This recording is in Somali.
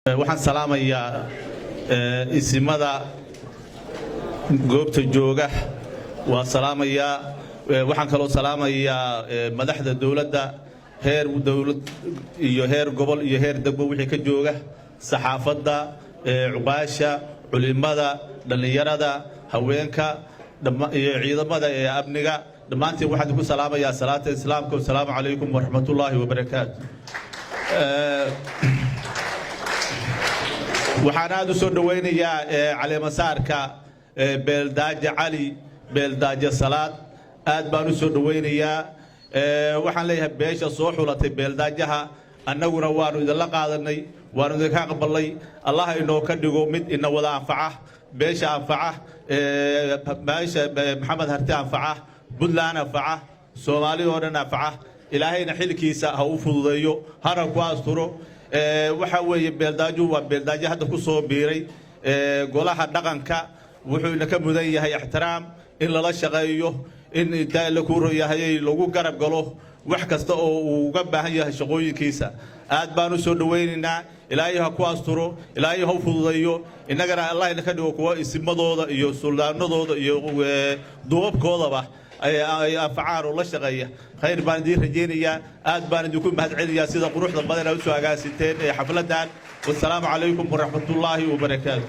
Waxaan salaamayaa isimada goobta jooga, waan salaamayaa. Waxaan kaloo salaamayaa madaxda dowladda, heer dowlad iyo heer gobol iyo heer degmo wixii ka jooga, saxaafadda, cuqaasha, culimada, dhallinyarada, haweenka iyo ciidamada ee amniga. Dhammaantiin waxaan idinku salaamayaa salaata Islaamka. Wasalaamu calaykum waraxmatullaahi wabarakaatu. Waxaan aad u soo dhowaynayaa caleemasaarka Beeldaaje Cali Beeldaaje Salaad. Aad baan u soo dhowaynayaa. Waxaan leeyahay beesha soo xulatay Beeldaajaha, annaguna waannu idinla qaadanay, waannu idinka aqbalnay. Allah inoo ka dhigo mid ina wada anfaca, beesha anfaca, beesha Maxamed Harti anfaca, Puntland anfaca, Soomaali oo dhan anfaca. Ilaahayna xilkiisa ha u fududeeyo, hana ku asturo. Waxa weeye, Beeldaajuhu waa Beeldaajo hadda ku soo biiray golaha dhaqanka. Wuxuu ina ka mudan yahay ixtiraam, in lala shaqeeyo, in intaa la kuu royahayay lagu garab galo wax kasta oo uu uga baahan yahay shaqooyinkiisa. Aad baan u soo dhowaynaynaa. Ilaahay ha ku asturo, Ilaahay ha u fududeeyo. Innagana Allah ina ka dhigo kuwa isimadooda iyo suldaanadooda iyo duubabkoodaba ay anfacaan oo la shaqeeya. Khayr baan idiin rajaynayaa. Aad baan idinku mahadcelinayaa sida quruxda badan aad u soo agaasinteen ee xafladdan. Wasalaamu calaykum waraxmatullaahi wabarakaatu.